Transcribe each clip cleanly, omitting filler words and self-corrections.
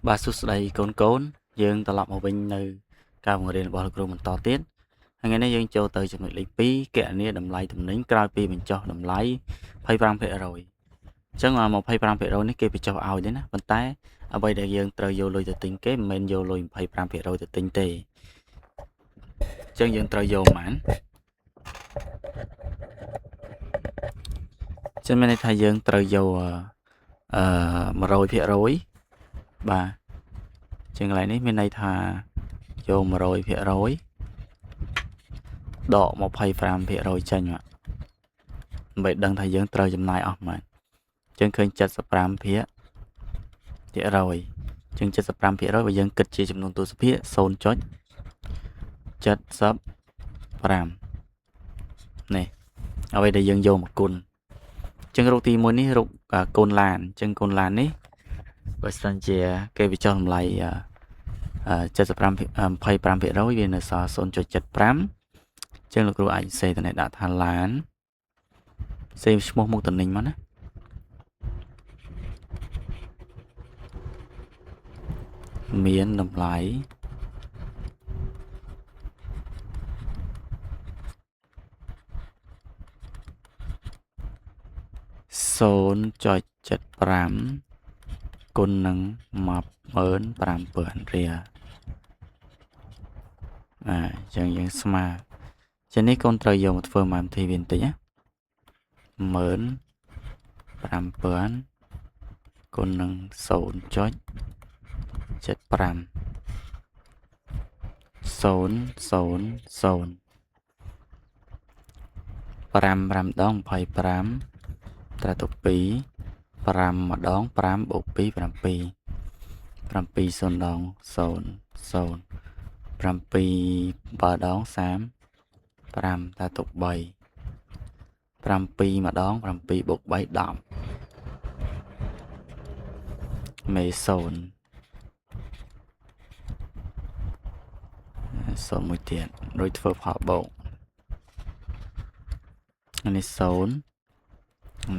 បាទសួស្តីកូនកូនយើងត្រឡប់មកវិញនៅការបង្រៀនរបស់លោកគ្រូបន្តទៀតថ្ងៃនេះយើងចូលទៅចំណុចលេខ2គណនាតម្លៃទំនិញក្រោយពីបញ្ចុះតម្លៃ25%អញ្ចឹង25%នេះគេបញ្ចុះឲ្យទេណាប៉ុន្តែអ្វីដែលយើងត្រូវយកលុយទៅទិញគេមិនមែនយកលុយ25%ទៅទិញទេអញ្ចឹងយើងត្រូវយកប៉ុន្មានចឹងមានន័យថាយើងត្រូវយក100%បាទជាងកន្លែងនេះមានន័យថាយក100%ដក25%ចេញមកដើម្បីដឹងថាយើងត្រូវចំណាយអស់ប៉ុន្មានអញ្ចឹងឃើញ75%ភាគរយអញ្ចឹង75%បើយើងគិតជាចំនួនទសភាគ0.75នេះអ្វីដែលយើងយកមកគុណអញ្ចឹងរូបទី1នេះរូបកូនឡានអញ្ចឹងកូនឡាននេះបើសិនជាគេបញ្ចុះតម្លៃ75 25%វានៅសល់0.75អញ្ចឹងលោកគ្រូអាចសេទៅនេះដាក់ថាឡានសេឈ្មោះមុខតំណែងមកណាមានតម្លៃ0.75គុណនឹង15000រៀលអញ្ចឹងយើងស្មើជានេះកូនត្រូវយកមកធ្វើមួយវិធីវាបន្តិចណា15000គុណនឹង0.75 0 0 0 5 5ដង25ត្រូវទៅ2 5ម្ដង5បូក2 7 7 0ដង0 0 7 7ដង35តែទុក3 7ម្ដង7បូក3 10មេ0 0មួយទៀតរួចធ្វើផលបូកនេះ0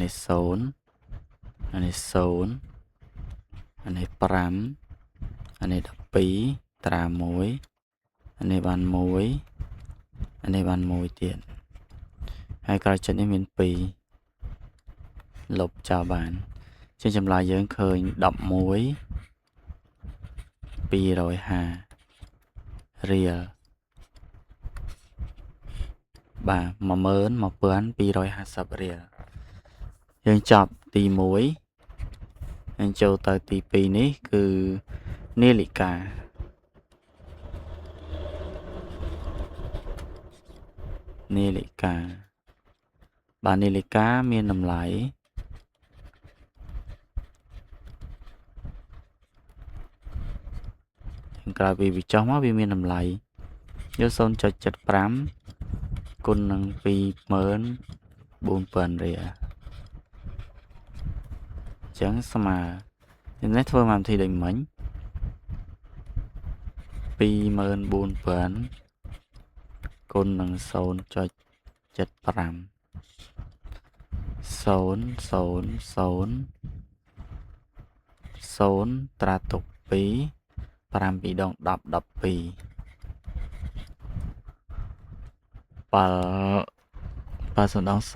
នេះ0នេះ0នេះ5នេះ12ត្រា1នេះបាន1នេះបាន1ទៀតហើយក្រោយចិត្តនេះមាន2លុបចោលបានជាចម្លើយយើងឃើញ11 250រៀលបាទ11250រៀលយើងចប់ទី1យើងចូលទៅទី2នេះគឺនាឡិកានាឡិកាបាទនាឡិកាមានតម្លៃក្រោយពីវាចុះមកវាមានតម្លៃយក0.75គុណនឹង24000រៀលអញ្ចឹងស្មើនេះធ្វើមកវិធីដូចមិញ24000គុណនឹង0.75 0 0 0 0ត្រាទុក2 5 2ដង10 12 7 7ដង0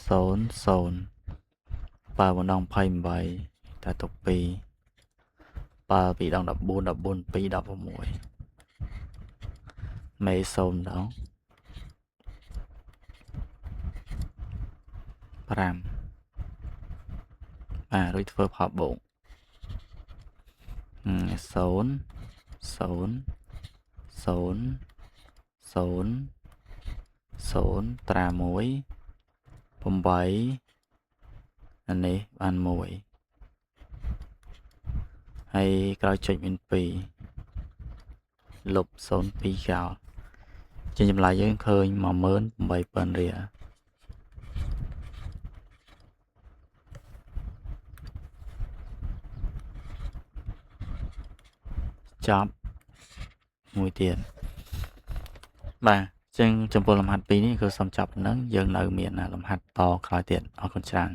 0 0 7ដង28ត្រាទុក2 7 2ដង14 14 2 16មេ0ដង5បាទរួចធ្វើផលបូក0 0 0 0 0ត្រា1 8អានេះបាន1ហើយក្រោយចុចមាន2លុប02ចោលជាចម្លើយយើងឃើញ18000រៀលចប់មួយទៀតបាទចឹងចំពោះលំហាត់2នេះគឺសូមចប់ប៉ុណ្ណឹងយើងនៅមានលំហាត់តក្រោយទៀតអរគុណច្រើន